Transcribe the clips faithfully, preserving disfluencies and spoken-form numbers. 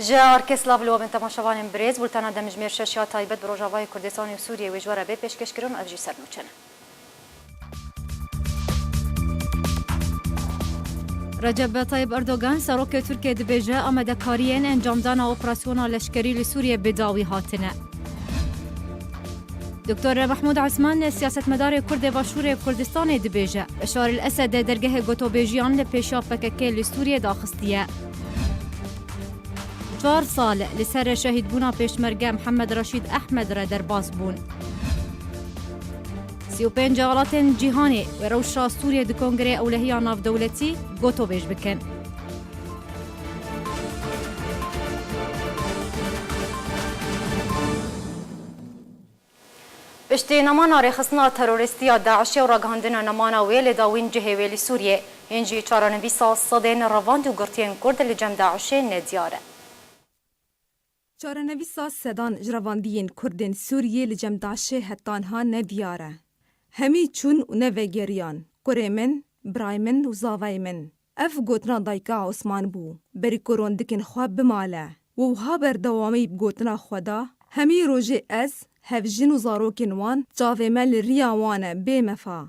Ji arke silav li we bin temaşevanên birêz, bultena demjimêr şeş ya taybet bi Rojavayê Kurdistanê û Sûriyê wê ji we re bê pêşkêşkirin û ev jî sernoçe ne. Recep Tayyip Erdogan, serokê Tirkiyê dibêje, amadekariyên encamdana operasyona leşkerî li Sûriyê bi dawî hatine. Doktor Mehmûd Esman, siyasetmedarê Kurd ê Başûrê Kurdistanê dibêje, Beşar el Esed dergehê gotobêjiyan li pêşiya P K K li Sûriyê daxistiye. Çar sal li ser şehîdbûna pêşmerge Mihemed Reşîd Ehmed re derbas bûn. Sî û pênc welatên cîhanê wê rewşa Sûriyê di Kongrê Ewlehiya Navdewletî gotobêj bikin. Piştî nemana rêxistina terorîstî ya DAIŞê û ragihandina nemana wê li dawîn cihê wê li Sûriyê, hîn jî çarenivîsa sedên revand û girtiyên Kurd li cem DAIŞê nediyar e. Çarenivîsa sedan ji revandiyên Kurdên Sûriyê li cem DAIŞê heta niha nediyar e. Hemî çûn û nevegeriyan. Kurê min, birayê min û zavayê min. Ev gotina dayika Osman bû, berî ku rondikên xwe bimale. Û wiha berdewamî bi gotina xwe da, hemî rojê ez, hevjin û zarokên wan, çavê me li riya wan e bê mefa.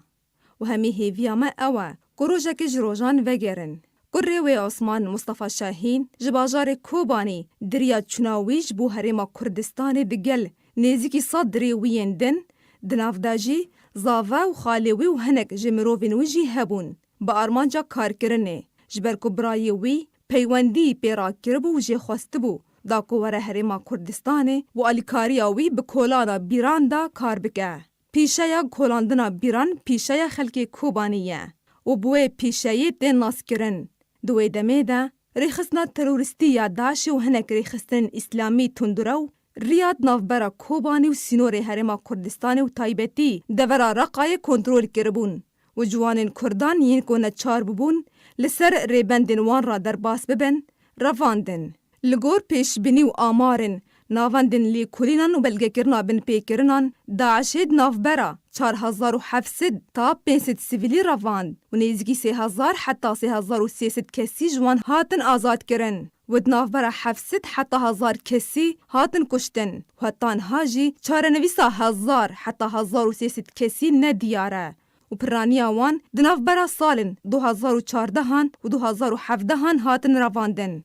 Û hemî hêviya me ew e ku rojekê ji rojan vegerin. Kurê wê Osman, Mustafa Şahîn, ji bajarê Kobanî di riya çûna wî ji bo Herêma Kurdistanê digel nêzîkî sed dirê wî yên din, di nav de jî zave û xalê wî û hinek ji mirovên wî jî hebûn. Bi armanca karkirinê, ji ber ku birayê wî peywendî pê rakiribû û jê xwestibû da ku were Herêma Kurdistanê û alîkariya wî bi kolana bîran de kar bike. Pîşeya kolandina bîran pîşeya xelkê Kobanî ye û bi wê pîşeyê tên naskirin. Di wê demê de rêxistina terorîstî ya DAIŞê û hinek rêxistinên îslamî tundrew riya di navbera Kobanî û sînorê Herêma Kurdistanê û taybetî devera Reqayê kontrol kiribûn û ciwanên Kurdan yên ku neçar bûbûn li ser rêbendên wan re derbas bibin, revandin. Li gor pêşbînî û amarên navendên lêkolînan û belgekirina binpêkirinan, DAIŞê di navbera çar hezar û heft sed ta pênc sed sivîlî revand û nêzîkî sê hezar heta sê hezar û sê sed kesî ji wan hatin azadkirin û di navbera heft sed heta hezar kesî hatin kuştin û heta niha jî çarenivîsa hezar heta hezar û sê sed kesî nediyar e û piraniya wan di navbera salên du hezar û çardehan û du hezar û hevdehan hatin revandin.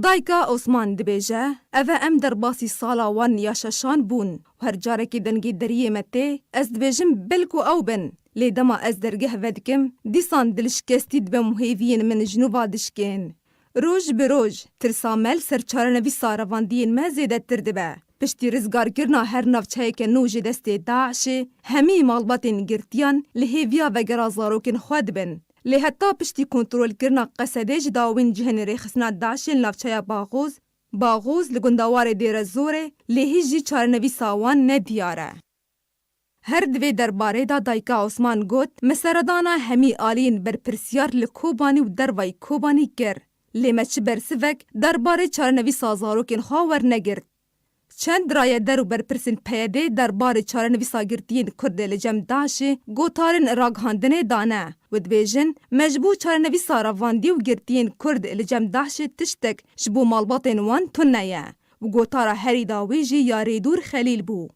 Dayika Osman dibêje, Ev e em derbasî sala wan ya şeşan bûn û her carekê dengê deriyê me tê, ez dibêjim belku ew bin, lê dema ez dergeh vedikim, dîsan dilşikestî dibim û hêviyên min ji nû va dişkên. Roj bi roj, tirsa me li ser çarenivîsa revandiyên me zêdetir dibe. Piştî rizgarkirina her navçeyeke nû ji destê DAIŞê, hemî malbatên girtiyan li hêviya vegera zarokên xwe dibin. Lê heta piştî kontrolkirina Qesedê ji dawîn cihên rêxistina DAIŞê li navçeya Baxoz, Baxoz li gundewarê Dêrezorê, lê hîn jî çarenivîsa wan nediyar e. Her di vê derbarê de dayika Osman got, Me seredana hemî aliyên berpirsiyar li Kobanî û dervayî Kobanî kir. Lê me çi bersivek derbarê çarenivîsa zarokên xwe wernegirt. Çend rayeder û berpirsên P Y D'ê derbarê çarenivîsa girtiyên Kurd li cem DAIŞê gotarên ragihandinê dane û dibêjin, Me ji bo çarenivîsa revandî û girtiyên Kurd li cem DAIŞê tiştek ji bo malbatên wan tune ye û gotara herî dawî jî ya Rêdûr Xelîl bû.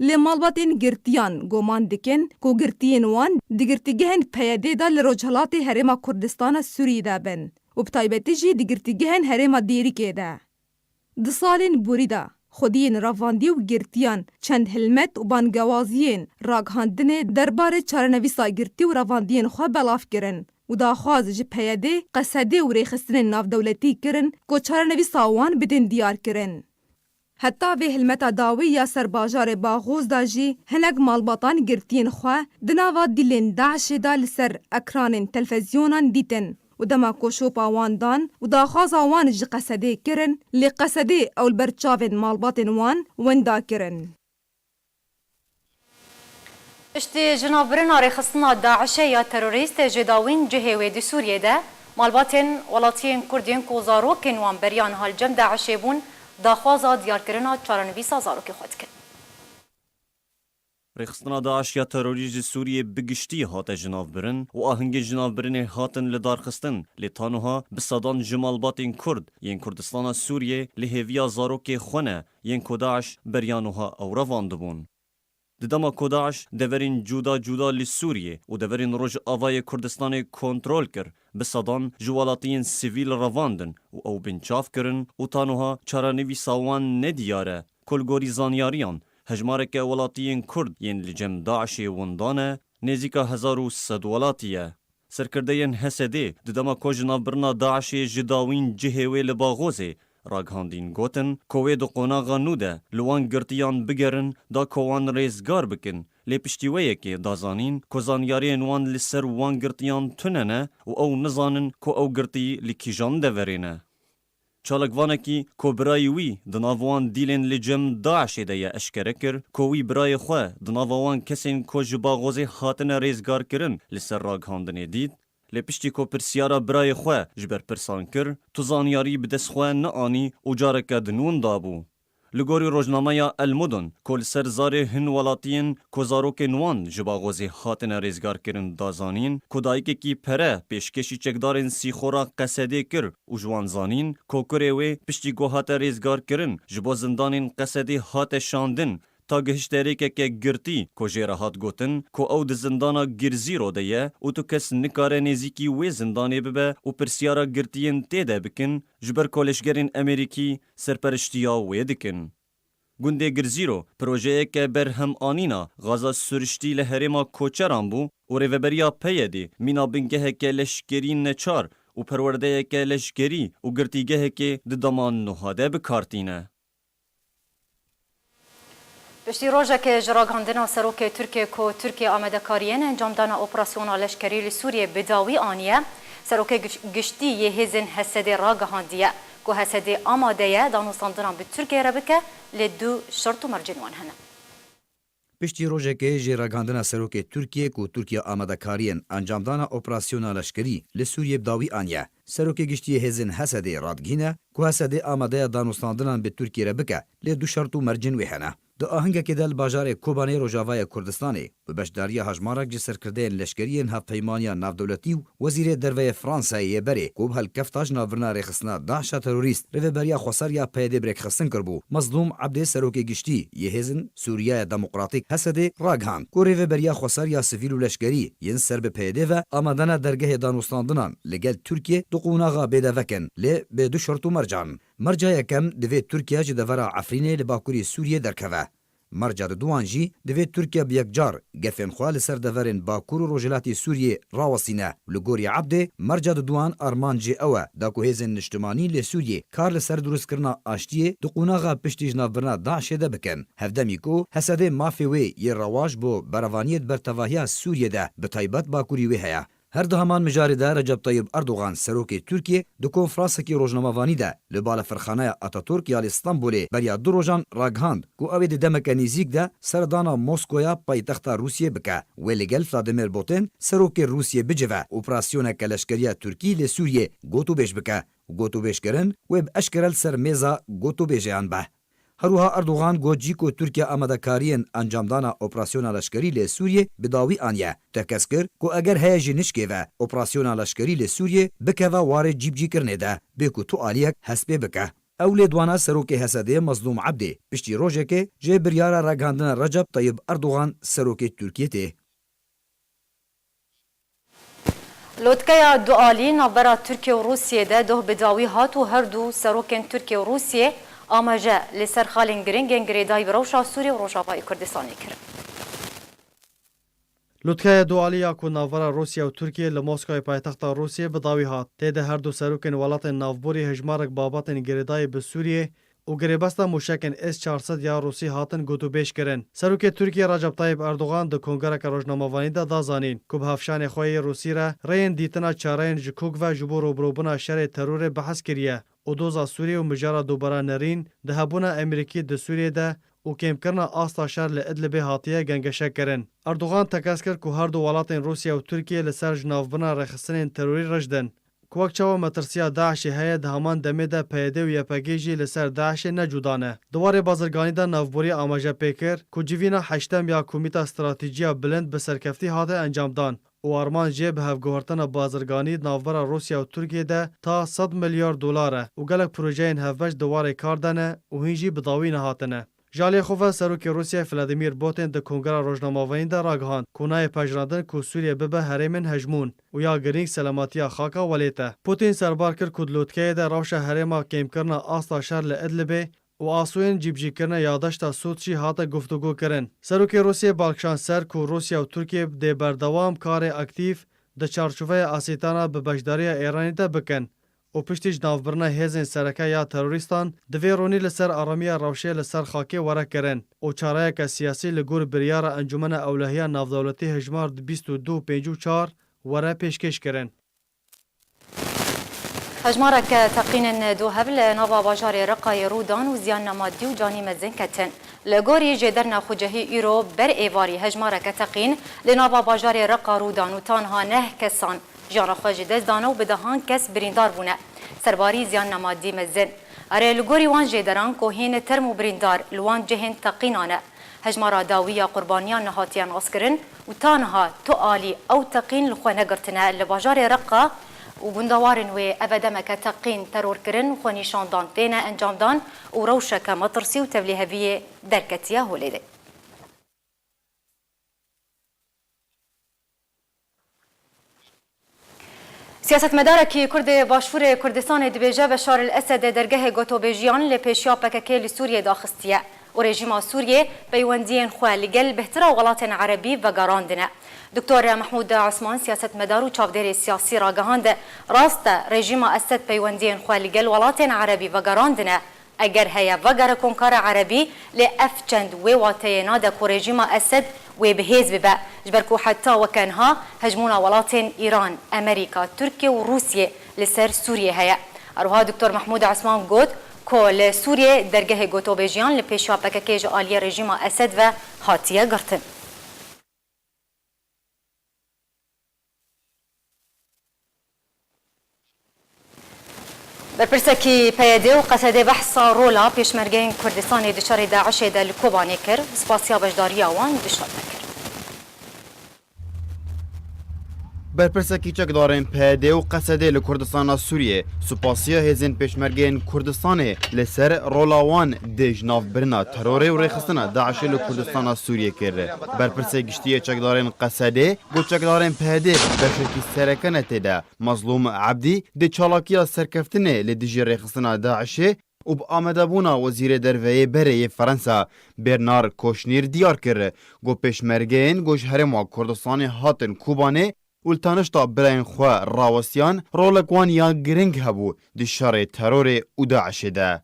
Lê malbatên girtiyan goman dikin ku girtiyên wan di girtîgehên P Y D'ê de li rojhilatê Herêma Kurdistana Sûriyê de bin û bi taybetî jî di girtîgehên Herêma Dêrikê de. Di salên borî de xwediyên revandî û girtiyan çend hilmet û bangewaziyên ragihandinê derbarê çarenivîsa girtî û revandiyên xwe belav kirin û daxwaz ji P Y D'ê, Qesedê û rêxistinên navdewletî kirin ku çarenivîsa wan bidin diyarkirin. Heta vê hilmeta dawî ya ser bajarê Baxoz de jî hinek malbatan girtiyên xwe di nava dîlên DAIŞê de li ser ekranên televîzyonan dîtin û dema ku şopa wan dan û daxwaza wan ji Qesedê kirin, lê Qesedê ew li ber çavên malbatên wan wenda kirin. Piştî jinavbirina rêxistina DAIŞê ya terorîst ji dawîn cihê wê di Sûriyê de, malbatên welatiyên Kurd yên ku zarokên wan beriya niha li cem DAIŞê bûn, daxwaza diyarkirina çarenivîsa zarokê xwe dikin. Rêxistina DAIŞ ya terorîst ji Sûriyê bi giştî hate jinavbirin û ahengên jinavbirinê hatin lidarxistin, lê ta niha bi sedan ji malbatên Kurd yên Kurdistana Sûriyê li hêviya zarokê xwe ne, yên ku DAIŞ beriya niha ew revandibûn. Di dema ku DAIŞ deverên cuda cuda li Sûriyê û deverên Rojavayê Kurdistanê kontrol kir, bi sedan ji welatiyên sivîl revandin û ew binçav kirin û ta niha çarenivîsa wan nediyar e, ku li gorî zanyariyan, hejmareke welatiyên Kurd yên li cem DAIŞê winda ne, nêzîka hezar û sed welatî ye. Serkirdeyên HSDê di dema ku jinavbirina DAIŞê ji dawîn cihê wê li Baxozê ragihandîn, gotin ku wê di qonaxa nû de li wan girtiyan bigerin da ku wan rêzgar bikin, lê piştî wê yekê da zanîn ku zanyariyên wan li ser wan girtiyan tune ne û ew nizanin ku ew girtî li kîjan deverê ne. Çalakvanekî ku birayî wî di nav wan dîlên li cem DAIŞê de ye eşkere kir ku wî birayê xwe di nava wan kesên ku ji Baxozê hatine rêzgarkirin li ser ragihandinê dît, lê piştî ku pirsyara birayê xwe ji berpirsan kir, tu zanyarî bi dest xwe neanî û careke din winda bû. Li gorî rojnameya El Mudun, ku li ser zarê hin welatiyên ku zarokên wan ji Baxozê hatine rêzgarkirin da zanîn, ku dayikekî pere pêşkêşî çekdarên Sîxora Qesedê kir û ji wan zanîn, ku kurê wê piştî ku hate rêzgarkirin, ji bo zindanên Qesedê hate şandin, ta gihişte rêkeke girtî ku jê re hat gotin ku ew di zindana Girzîro de ye û tu kes nikare nêzîkî wê zindanê bibe û pirsyara girtiyên tê de bikin, ji ber ku leşkerên Amerîkî serperiştiya wê dikin. Gundê Girzîro projeyeke berhemanîna gaza siriştî li herêma Koçeran bû û rêveberiya PYDê mîna bingeheke leşkerî neçar û perwerdeyeke leşkerî û girtîgehekê di dema nuha de bi kar tîne. Piştî rojekê ji ragihandina serokê Tirkiyê ku Tirkiye amadekariyên encamdana operasyona leşkerî li Sûriyê bi dawî aniye, serokê giş-, giştî yê hêzên HSDê ragihandiye ku HSD amade ye danûstandinan bi Tirkiye re bike, lê du şert û mercên wan hene. Piştî rojekê ji ragihandina serokê Tirkiyê ku Tirkiye amadekariyên encamdana operasyona leşkerî li Sûriyê bi dawî aniye, serokê giştî yê hêzên HSDê radigihîne ku HSD amade ye danûstandinan bi Tirkiyê re bike, lê du şert û mercên wê hene. Di ahengekê de li bajarê Kobanê Rojavayê Kurdistanê, bi beşdariya hejmarek ji serkirdeyên leşkerî yên Hevpeymaniya Navdewletî û Wezîrê Derve yê Fransayê yê berê, ku bi helkefta ji navbirina rêxistina DAIŞa terorîst, rêveberiya xweser ya PYDê bi rêkxistin kiribû, Mezlûm Ebdê, serokê giştî yê Hêzên Sûriyeya Demokratîk, HSDê, ragihand ku rêveberiya xweser ya sivîl û leşkerî yên ser bi PYDê ve amade ne dergehê danûstandinan li gel Tirkiyê di qonaxa bêdevek in, lê bi du şert û mercan. Merca yekem, divê Tirkiye ji devera Efrînê li bakurî Sûriyê derkeve. Merca diduan jî, divê Tirkiye bi yekcar gefên xwe li ser deverên Bakur û Rojhilatê Sûriyê rawestîne û li gorî Ebdê, merca diduan armancê ew e, da ku hêzên niştimanî lê Sûriyê kar li ser dirustkirina aştiyê di qonaxa piştî ji navbirina DAIŞê de bikin. Hevdemî ku HSDê mafê wê yê rewa ji bo berevaniyê di ber tevahiya Sûriyê de, bi taybet bakurî wê heye. Her di heman mijarê de Recep Tayyip Erdogan, serokê Tirkiyê, di konferansekî rojnamevanî de li balafirxaneya Ataturk ya li Stenbolê beriya du rojan ragihand ku ew ê di demeke nêzîk de serdana Moskoya paytexta Rûsiyê bike. Wê li gel Vladimir Putin, serokê Rûsiyê, bicive operasyoneke leşkeriya Tirkî li Sûriyê gotûbêj bike û gotûbêjkirin wê bi eşkere li ser mêza gotûbêjeyan be. Her wiha Erdogan got jî ku Tirkiye amadekariyên encamdana operasyona leşkerî li Sûriyê bi dawî aniye. Tekez kir ku eger heye jî nişkê ve operasyona leşkerî li Sûriyê bikeve warê cîbicîkirinê de, bê ku tu aliyek hespê bike. Ew lêdwana serokê HSDê Mezlûm Ebdê piştî rojekê jê biryara ragihandina Recep Tayyip Erdogan, serokê Tirkiyê, tê. Lotkeya dualî navbera Tirkiye û Rûsiyê de doh bi dawî hat û her du serokên Tirkiye û Rûsiyê amaje li ser xalên giring yên girêdayî bi rewşa Sûriyê û Rojavayê Kurdistanê kirin. Lotkeya dualî ya ku navbera Rûsya û Tirkiye li Moskawê paytexta Rûsiyê bi dawî hat. Tê de her du serokên welatên navborî hejmarek babetên girêdayî bi Sûriyê û girêbesta mûşekên S çar sed ya Rûsî hatin gotûbêj kirin. Serokê Tirkiyê Recep Tayyip Erdogan di kongereke rojnamevanî de da zanîn ku bi hevşanê xwe yê Rûsî re rêyên dîtina çareyên ji kok ve ji bo rûbirûbûna şerê terorê behs kiriye û doza Sûriyê û mijara dubara nerîn di hebûna Amerîkî di Sûriyê de û kêmkirina asta şer li Idlibê hatiye gengeşekirin. Erdogan tekez kir ku her du welatên Rûsya û Tirkiye li ser ji navbirina rêxistinên terorî rijd in. ku wek çawa metirsiya DAIŞê heye, di heman demê de PYD û YPG jî li ser DAIŞê ne cuda ne. Di warê bazirganî de navborî amaje pê kir ku civîna heştem ya Komîta Stratejî ya Bilind bi serkeftî hate encamdan û armanc jê bi hevguhertina bazirganî di navbera Rûsya û Tirkiyê de ta sed milyar dolar e û gelek projeyên hevbeş di warê kar de ne û hîn jî bi dawî nehatine. Ji aliyê xwe ve Serokê Rûsyayê Vladimir Putin di Kongreya Rojnamevaniyên de ragihand ku nayê pejirandin ku Sûriye bibe herêmên hejmûn û ya girîng selametiya xaka welêt e. Putin serbar kir ku di lotikeyê de rewşa herêma kêmkirina asta şer li Idlibê û asûyên cîbicîkirina ya deşta Sût jî hate guftûgokirin. Serokê Rûsyayê bal kişand ser ku Rûsya û Tirkiye dê berdewam karê aktîf di çarçoveya asîtana bi beşdariya Îranê de bikin û piştî ji navbirina hêzên sereke ya terorîstan, divê ronî li ser aramiya rewşê li ser xakê were kirin û çareyeke siyasî li gor biryara Encûmena Ewlehiya Navdewletî hejmar bîst û du pêncî û çar were pêşkêş kirin. Hejmareke teqînên duhev li nava bajarê Reqayê rû dan û ziyanna madî û canî mezin ketin. Li gorî jêderna xucehî îro ber êvarî hejmareke teqîn li nava bajarê Reqa rû dan û tanha neh kesan jiyana xwe ji dest dane û bi dehan kes birîndar bûne. Serbarî ziyanna madî mezin. Erê, li gorî wan jêderan ku hîn term û birîndar li wan cihên teqînan e. Hejmara dawî ya qurbaniyan nehatiye naskirin û ta niha tu alî ew teqîn li xwe negirtine li bajarê Reqa û gundewarên wê eve demeke teqîn terorkirin, xwenîşandan têne encamdan û rewşeke metirsî û tevlîheviyê derketiye holê de. Siyasetmedarekî Kurd ê Başûrê Kurdistanê dibêje Beşar el Esed dergehê gotobêjiyan li pêşiya P K K li Sûriyê daxistiye û rejîma Sûriyê peywendiyên xwe li gel bêhtira welatên erebî vegerandine. Doktor Mehmûd Esman, siyasetmedar û çavdêrê siyasî ragihand, rast e, rejîma Esed peywendiyên xwe li gel welatên erebî vegerandine. Eger heye vegere Komkara Erebî, lê ev çend wê wateyê nade ku rejîma Esed wê bi hêz bibe, ji ber ku heta weke niha hejmûna welatên Îran, Amerîka, Tirkiye û Rûsiyê li ser Sûriyê heye. Her wiha Doktor Mehmûd Esman got ku li Sûriyê dergehê gotobêjiyan li pêşiya P K K ji aliyê rejîma Esed ve hatiye girtin. Berpirsekî P Y D û Qesedê behsa rola pêşmergeyên Kurdistanê di şerê DAIŞê de li Kobanê kir û spasiya beşdariya wan di şer de kir. Berpirsekî çekdarên P Y D û Qesedê li Kurdistana Sûriyê supasiya hêzên pêşmergeyên Kurdistanê li ser rola wan di ji navbirina terorê û rêxistina DAIŞê li Kurdistana Sûriyê kir. Berpirsê giştî yê çekdarên Qesedê got çekdarên P Y D beşekî sereke ne tê de. Mazlûm Ebdî di çalakiya serkeftinê li dijî rêxistina DAIŞê û bi amadebûna Wezîrê Derve yê berê yê Fransa Bernard Kouchner diyar kir, got pêşmergeyên ku ji Herêma Kurdistanê hatin Kobanê û li tanişta birayên xwe rawestiyan, rolek wan ya giring hebû di şerê terorê û DAIŞê de.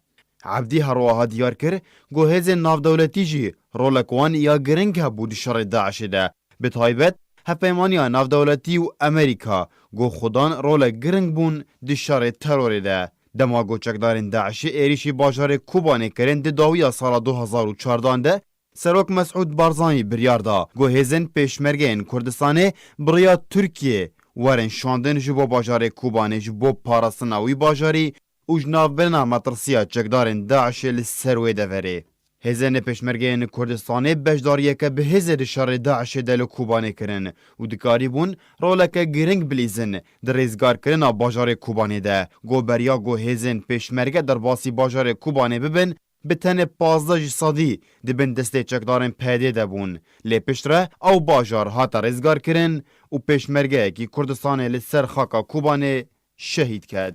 Ebdî her wiha diyar kir, got hêzên navdewletî jî rolek wan ya giring hebû di şerê DAIŞê de. Bi taybet, hevpeymaniya navdewletî û Amerîka, got xudan rolek giring bûn di şerê terorê de. Dema got çekdarên DAIŞê êrîşî bajarê Kobanê kirin di dawiya sala du hezar û çardan de, Serok Mesûd Barzanî biryar da, got hêzên pêşmergeyên Kurdistanê bi riya Tirkiyê werin şandin ji bo bajarê Kobanê ji bo parastina wî bajarî û ji navbirina metirsiya çekdarên DAIŞê li ser wê deverê. Hêzên pêşmergeyên Kurdistanê beşdariyeke bi hêzê di şerê DAIŞê de li Kobanê kirin û dikarîbûn roleke giring bilîzin di rêzgarkirina bajarê Kobanê de. Got beriya ku hêzên pêşmerge derbasî bajarê Kobanê bibin, bi tenê pazdeh ji sedî di bin destê çekdarên P Y D de bûn. Lê piştre ew bajar hate rêzgarkirin û pêşmergeyekî Kurdistanê li ser xaka Kobanê şehîd ket.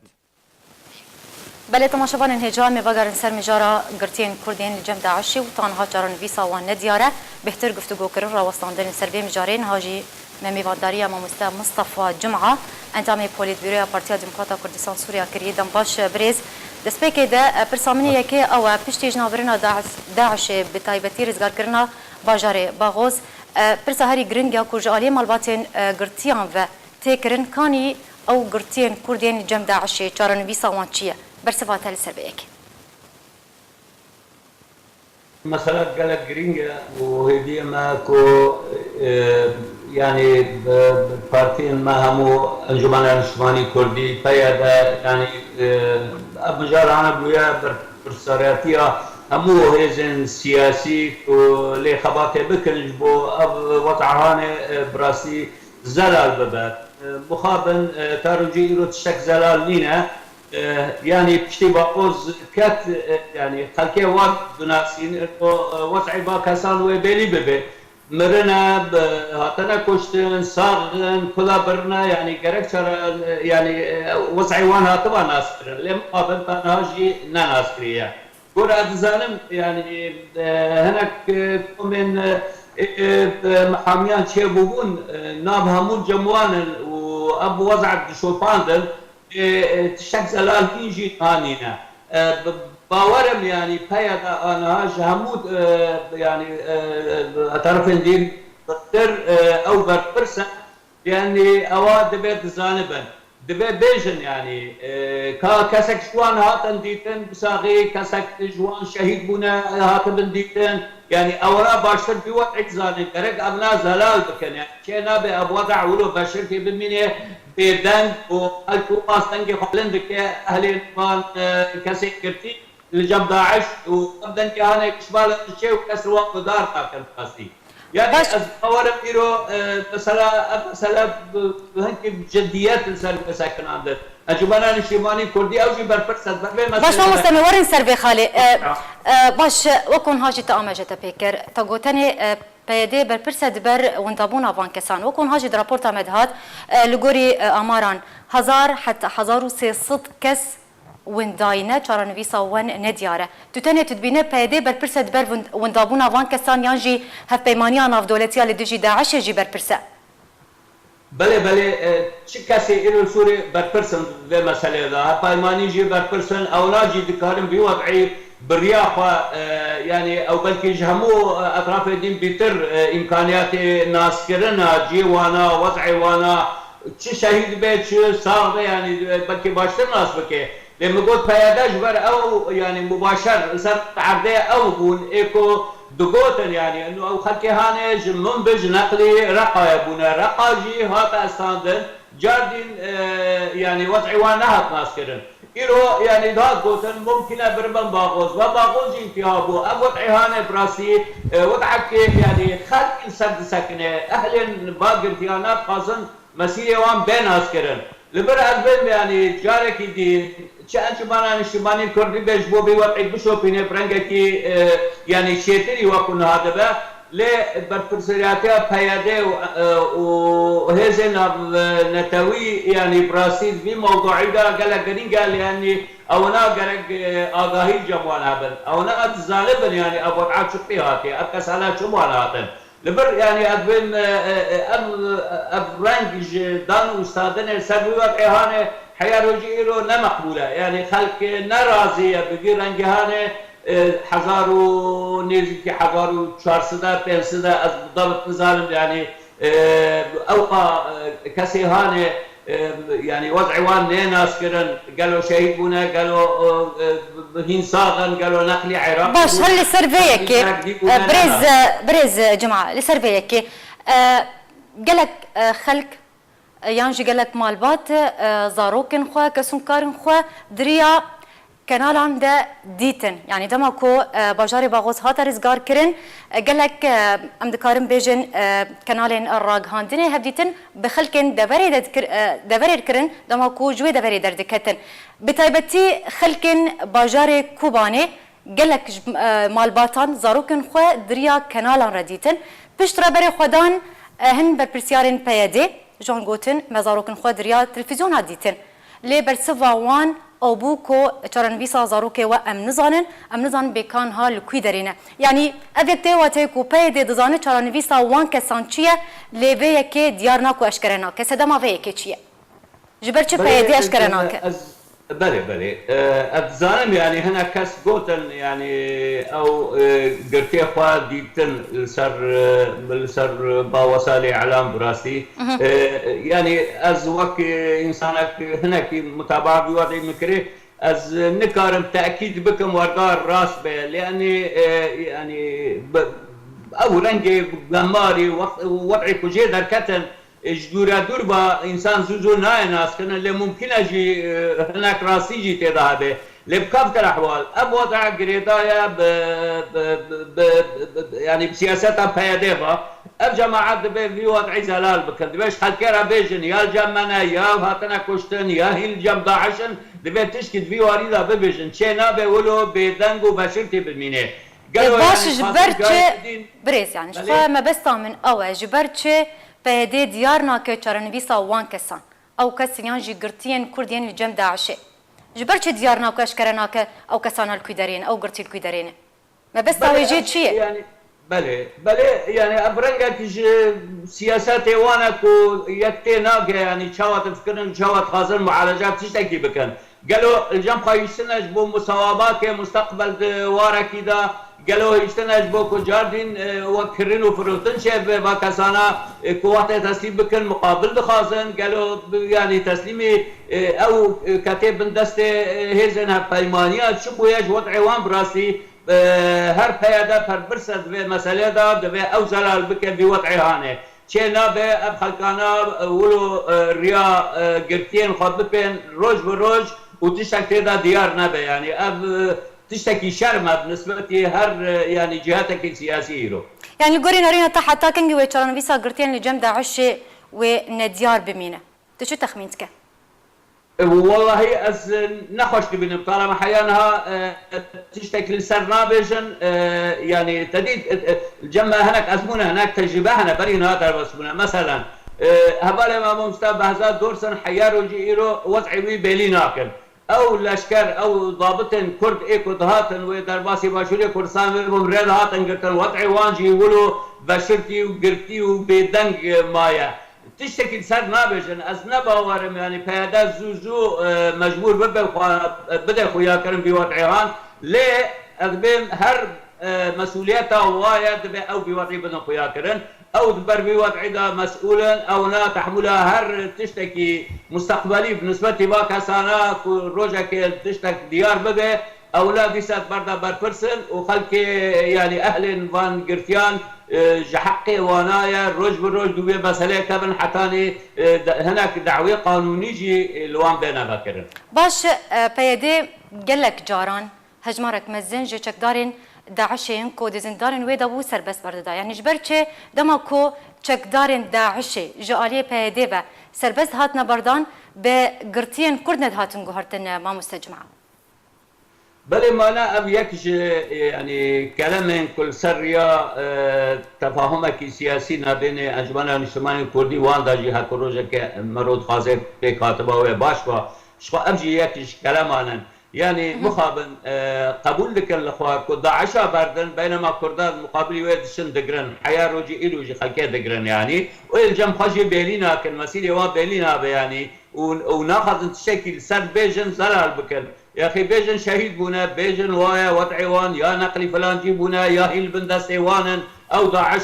Belê temaşevanên hêja, em ê vegerin ser mijara girtiyên Kurd yên li cem DAIŞê û ta niha çarenivîsa wan nediyar e. Bêhtir guftûgokirin, rawestandin li ser vê mijarê. Niha jî me mêvandariya mamoste Mistefa Cuma, endamê Polîtbîroya Partiya Demokrata Kurdistan Sûriya kiriye. Dem baş birêz. Destpêkê de, e, pirsa min ê yekê ew e, piştî jinavbirina DAIŞ, DAIŞê, bi taybetî rizgarkirina bajarê Baxoz, e, pirsa herî giring ya ku ji aliyê malbatên, e, girtiyan ve tê kirin, kanî ew girtiyên Kurd yên li cem DAIŞê, çarenivîsa wan çi ye? Bersiva te li ser vê yekê. Mesele gelek girîng e û hêviyê me ku, e, Yanî, bi, bi partiyên me hemû Encûmena Niştimanî Kurdî, P Y D, yanî, e, ev mijara hene bûye berpirsiyaretiya hemû hêzên siyasî ku lê xebatê bikin ji bo ev wez'a hanê, e, bi rastî zelal bibe. E, mixabin, e, ta rojî îro tiştek zelal nîne. E, yanî piştî Bakoz ket, e, yanî xelkê wan dinasîn, e, wez'ê va kesan wê bêlî bibe. Mirine, bi-, hatine kuştin, sax in, kula birine, yanî gerek çare, yanî, e, wez'ê wan hatiba naskirin. Lê mixabin ta niha jî nenaskiriye. Gora ez dizanim, yanî, e, hinek, e, komên, e, e, e, mehamiyan çêbûbûn, e, nav hemû cem wan in û ev wez'a dişopandin. Ê, ê, tiştek zelal hîn jî niha nîne. E, b-, bawer im, yanî, P Y D aniha ji hemû, e, yanî, e, e, terefên dîn birtir, e, ew berpirs e. Yanî, ewa divê dizanibin. Divê bêjin, yanî, e, ka kesek ji wan hatin dîtin, bisaxî kesek ji wan şehîd bûne, hatibin dîtin. Yanî, ewana baştir vî wez'î dizanin. Gerek evna zelal bikin. Yanî, çê nabe ev wez'a wilo beşirkê bimîne bêdeng û xelk û astengê xwe bilind dike, ehlên van, e, kesên girtî li cem DAIŞ û ev dengê hanê kişbala diçe û kes li wan gudar nakin rastî. Yanî Baş. ez bawerim îro, e, mesela, ev mesele bi, bi hinkî bi ciddiyet li ser wê sekinandin. Encûmena Niştimanî Kurdî ew jî berpirs e, ber vê Baş meselê mamoste me werin ser vê xalê. E, Ya. e, baş, e, wek hûn hajî te amaje te pê kir. Te gotenê, e, P Y D berpirs e di ber windabûna van kesan. Wek hûn hajî di raporta me dihat, e, li gorî, e, amaran hezar heta hezar û sê sed kes windayî ne, çarenivîsa wan nediyar e. Tu tenê tu dibîne P Y D berpirs e di ber wind-, windabûna van kesan yan jî hevpeymaniya navdewletiya li dijî DAIŞê jî berpirs e? Belê, belê, e, çi kesê îro li Sûrê berpirs in vê meseleyê de. Hevpeymanî jî berpirs in, ewna jî dikarin vî wez'î bi riya xwe, e, yanî ew belkî ji hemû, e, etrafê dîn bîtir, e, îmkaniyatê naskirina cihê wana, wez'ê wana, çi şehîd be, çi sax be, yanî, e, belkî baştir nas bike. Lê min got P Y D ji ber ew, yanî mubaşer li ser erdê ew bûn, ê ku digotin, yanî, eno ew xelkê hanê ji Minbij neqlî Reqayê bûne. Reqa jî hate estandin, cardîn, e, yanî wez'ê wan nehat naskirin. Îro, yanî, dihat gotin, mumkin e biribin Baxoz. Ve Baxoz jî întiha bû. Ev wez'ê hanê bi rastî, e, wez'ekê, yanî, xelk li ser disekine. Ehlên va girtiya nadixwazin mesîrê wan bê naskirin. Li vir ez bêm, yanî, carekî dî çi Encûmena Niştimanî Kurdî be ji bo vî wez'î bişopîne bi rengekî, e, yanî, çêtirî wekû niha dibe. Lê berpirsiyaretiya P Y D û, e, û hêzên nav-, netewî, yanî, bi rastî di vî mewduî de gelek girîng e, lê, yanî, ewna gerek, e, agahî cem wan hebin. Ewna ez dizanibin, yanî, ev wez'a çi pê hatiye, ev kesala çi wan hatin. Li vir, yanî, ez bêm, e, e, e, ev, ev reng ji dan û standinê ser wî wez'ê hanê heya rojî îro ne meqbûl e. Yanî, xelk ne razî ye bi vî rengê hanê, e, hezar û nêzîkî hezar û çar sed e, pênc sed e, ez bi dabit nizanim, yanî, e, ew qa, e, kesê hanê, e, yanî, wez'ê wan nê naskirin, gelo şehîd bûne, gelo, e, e, hîn sax in, gelo neqlî Iraq Baş, bûne, her li ser vê yekê, gerek dî bûne, e, birêz, ne e, birêz, e, Cima, li ser vê yekê, e, gelek, e, xelk, e, yan jî gelek malbat, e, zarokên xwe, kesûnkarên xwe di riya kenalan de dîtin. Yanî dema ku, e, bajarê Baxoz hate rizgar kirin, e, gelek, e, em dikarin bêjin, e, kenalên ragihandinê hevdîtin bi xelkên deverê de dikir-, e, deverê dikirin, dema ku ji wê deverê derdiketin. Bi taybetî xelkên bajarê Kobanê gelek ji, e, malbatan zarokên xwe di riya kenalan re dîtin. Pişt re berê xwe dan, e, hin berpirsiyarên P Y D, ji wan gotin, me zarokên xwe di riya televîzyona dîtin. Lê bersiva wan ew bû ku çarenivîsa zarokê we em nizanin, em nizanin bê ka niha li kwî derê ne. Yanî ev yek tê wateyê ku P Y D dizane çarenivîsa wan kesan çi ye, lê vê yekê diyar nake û eşkere nake. Sedema vê yekê çi ye? Ji ber çi P Y D eşkere nake? Belê, ez, belê, belê. E, ez dizanim, yanî hinek kes gotin, yanî ew, e, girtiyê xwe dîtin li ser, e, li ser ba wesaîlê îlam bi rastî. Mhm. E, yanî ez wek, e, însanek hinekî mutabaa vî wextê min kirê, ez nikarim tekîd bikim wergar rast be. Lê, yanî, e, yanî bi, Ew rengê gemarî, wext-, wed'ê ku jê derketin, e, ji dûre dûr ba, însan zû zû nayê naskirin, lê mumkin e jî, e, hinek rastî jî tê de hebe. Lê bi kevkir ehwal, ev wed'a girêdaye bi, bi, bi, bi, bi, bi, yanî bi siyaseta P Y D ve. Ev cemaet divê vî wed'î zelal bikin. Divê ji xelkê re bêjin, ya li cem me ne, ya hatine kuştin, ya hîn li cem DAIŞ in. Divê tişkî di vî warî de bibêjin. Çê nabe wilo bêdeng û veşirtî bimîne. Gelo, e, baş, yanî, ji ber çi, birêz, yanî, ji xwe mebesta min ew e, ji ber çi P Y D diyar nake çarenivîsa wan kesan? Ew kes yan jî girtiyên Kurd yên li cem DAIŞê. Ji ber çi diyar nake, eşkere nake ew kesan li ku derê ne, ew girtî li ku derê ne? Mebesta wê jê çi ye? Belê, yanî, belê, belê, yanî, ev rengek ji siyasetê wan e ku yek tê nage, yanî, çawa difikirin, çawa dixwazin mualeca tiştekî bikin. Gelo li cem xwe hiştine ji bo musawabatê musteqbel di warekî de, gelo hiştine ji bo ku cardîn, e, wek kirin û firotin çêbibe, va kesana, e, ku wextê teslîm bikin, muqabil dixwazin, gelo bi-, yanî teslîmî, e, ew, e, ketê bin destê, e, hêzên hevpeymaniya, çi bûye ji wed'ê wan bi rastî, e, her P Y D perpirse di vê meselê de, divê ew zelal bike vî wed'ê hanê. Çê nabe ev xelkana, e, wilo, e, riya, e, girtiyên xwe bipên roj bi roj û tiştek tê de diyar nebe. Yanî ev, e, tiştekî şerm e bi nisbetî her, e, yanî cihetekî siyasî îro. Yanî li gorî nerîna te heta kengî wê çarenivîsa girtiyên li cem DAIŞê wê nediyar bimîne? Tu çi texmîn dike? E, wellahî ez, e, nexweş dibînim. Tala me heya niha, e, tiştekî li ser nabêjin. E, yanî te dît, e, e, cem me hinek ezmûne, hinek tecrîbe hene, berî niha derbas bûne. Meselen, e, hevalê me mamosta Behzat Dorsin heya rojî îro wez'ê wî bêlî nakin. Ew leşker, ew zabitên Kurd ê ku dihatin wê derbasî Başûrê Kurdistanê bibin, rê dihatin girtin, wez'ê wan jî wilo veşirtî û girtî û bêdeng, e, maye. Tiştekî li ser nabêjin. Ez ne bawer im, yanî P Y D zû zû, e, mecbûr bibe xwe, e, bide xuyakirin vî wed'ê han. Lê ez dibêm her, e, mesûliyeta wa ye, divê ew vî wed'î bidin xuyakirin. Ew di ber vî wed'î de mesûl in, ew ne tehmûla her tiştekî musteqbelî bi nisbetî va kesana ku rojekê tiştek diyar bibe, ewla dîsa di ber de berpirs in û xelkê, yanî ehlên van girtiyan, e, ji heqê wana ye, roj bi roj di wê meseleyê kevin hetanî, e, de-, hinek dawê qanûnî jî, e, li wan bêne vekirin. Baş, e, P Y D gelek caran hejmarek mezin ji çekdarên DAIŞê yên ku di zindanên wê de bû serbest berdida. Yanî ji ber çi dema ku çekdarên DAIŞê ji aliyê P Y D ve serbest hatine berdan, bi girtiyên Kurd nedihatin guhertin, e, mamoste Cuma? Belê, mane ev yek ji, e, yanî kelemên ku li ser riya, e, tefahumekî siyasî nabênê Encumena Niştimanî Kurdî wan de jî heke rojeke mero dixwaze pêk hatiba wê baş ba. Ji xwe ev jî yek ji keleman in. Yanî mixabin, e, qebûl dikin li xwe ku DAIŞa berdin, beynema Kurdan muqabilî wê diçin digirin. Heya rojî îro jî xelkê digirin yanî. Û ê li cem xwe jî bêlî nakin, mesîrê wan bêlî nabe yanî. û, û naxwazin tiştekî li ser bêjin, zelal bikin. Yaxê bêjin şehîd bûne, bêjin waye, wed'ê wan ya neqlî filancî bûne, ya hîn li bin destê wan in, ew DAIŞ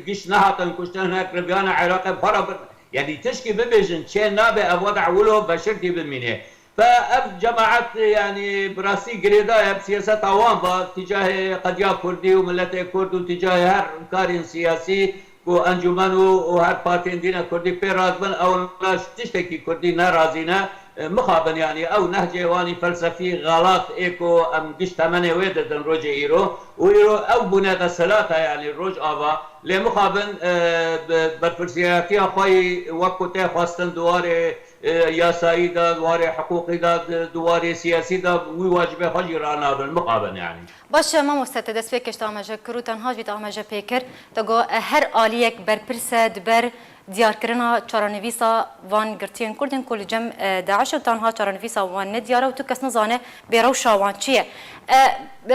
giş nehatin kuştin, hinek riviyane Iraqê bi xwe re bin. Yanî tişkî bibêjin, çê nabe ev weda wilo veşirtî bimîne. Fe ev cemaet, yanî bi rastî girêdaye bi siyaseta wan ve, tîcahê qediya Kurdî û miletê Kurd û tîcahê her karên siyasî, ku encûmen û, û her partiyên dîne kurdî pê radibin, ew na ji tiştekî kurdî nerazî ne. E, mixabin, yanî ew nehcê wanî felsefî xelat ê ku em giş temenê wê didin rojê îro û îro ew bûne desthilata, yanî Rojava. Lê mixabin, e, bi berpirsiyaretiya xwe yî wek ku tê xwestin di warê, e, yasayî de, di warê hiqûqî de, di, di warê siyasî de wî wacibê xwe jî ranabin, mixabin, yanî. Baş e, mamoste, te destpêkê ji te amaje kir û tenha jî te amaje pê kir. Te got, e, her aliyek berpirs e di ber diyarkirina çarenivîsa van girtiyên Kurd ên ku li cem, e, DAIŞ in, tenha çarenivîsa wan nediyar e û tu kes nizane bêrewşa wan çi ye. E,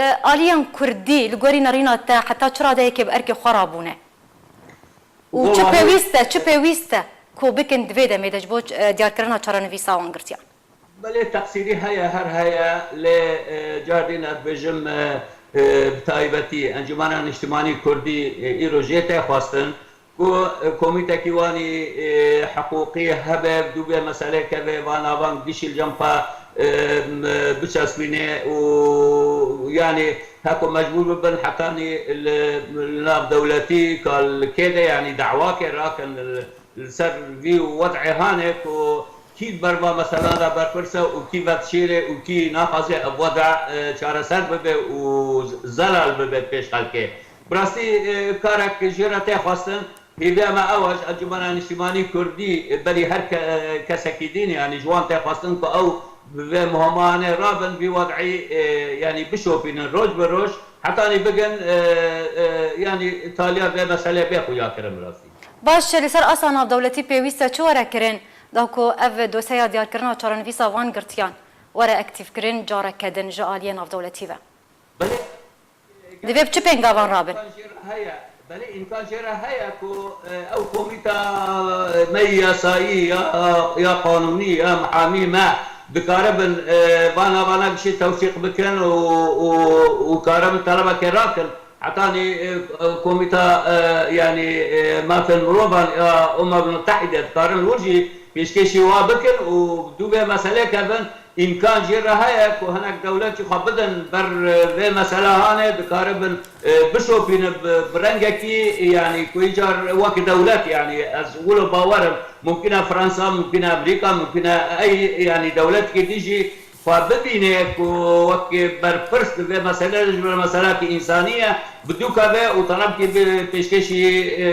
e, aliyên Kurdî li gorî nerîna te heta çi radeyekê bi erkê xwe rabûne? Û çi pêwîst e, çi pêwîst e ku bikin di vê demê de ji bo, e, diyarkirina çarenivîsa wan girtiyan? Belê, teqsîrî heye, her heye, lê, e, cardîn ez dibêjim, e, e, bi taybetî Encûmena Niştimanî Kurdî, e, îro jê tê xwestin ku, e, komîtekî wanî, e, hiqûqî hebe, dû vê meselê keve, van avan gişî li cem xwe, e, m-, biçesbîne û, yanî, heko mecbûr bibin hetanî li, li nav dewletî ka li kê de, yanî dawakê rakin li, li ser vî wed'ê hane ku kî li ber va meselan re berpirs e û kî vedişêre û kî naxwaze ev wed'a, e, çareser bibe û zelal bibe pêş xelkê. Bi rastî, e, karek jê re tê xwestin. Hêviya me ew e, ji Encûmena Niştîmanî Kurdî, e, berî her ke-, kesekî din, yanî ji wan tê xwestin ku ew bi vê muhimane rabin, vî wed'î, e, yanî bişopînin roj bi roj, hetanî bigin, e, e, yanî taliya vê meselê bê xuyakirin bi rastî. Baş, li ser asta navdewletî pêwîst e çi were kirin, da ku ev dosyeya diyarkirina çarenivîsa van girtiyan were aktîfkirin careke din ji aliyê navdewletî ve? Belê. Divê bi çi pêngavan rabin? Îmkan jê re heye. Belê, îmkan jê re heye ku, e, ew komîta, e, me yasayî ya, ya qanûnî ya mihamî me dikaribin, e, vana, vana gişê tewsîq bikin û, û, û karin telebekê rakin. Hetanî, e, e, komîta, e, yanî, e, mafên mirovan ya Umem Mutehîde dikarin wir jî pêşkêşî wa bikin û dû vê meselê kevin. Îmkan jê re heye ku hinek dewlet jî xwe bidin ber, e, vê mesela hanê, dikaribin, e, bişopînin bi, bi rengekî, yanî ku îcar wek dewlet, yanî ez wilo bawer im, mumkin e Fransa, mumkin e Amerîka, mumkin e ey, yanî dewletkî dî jî xwe bibîne ku wek berpirs di vê meselê de ji ber meselekî însanî ye, bidûkeve û telebkî bi pêşkêşî, e,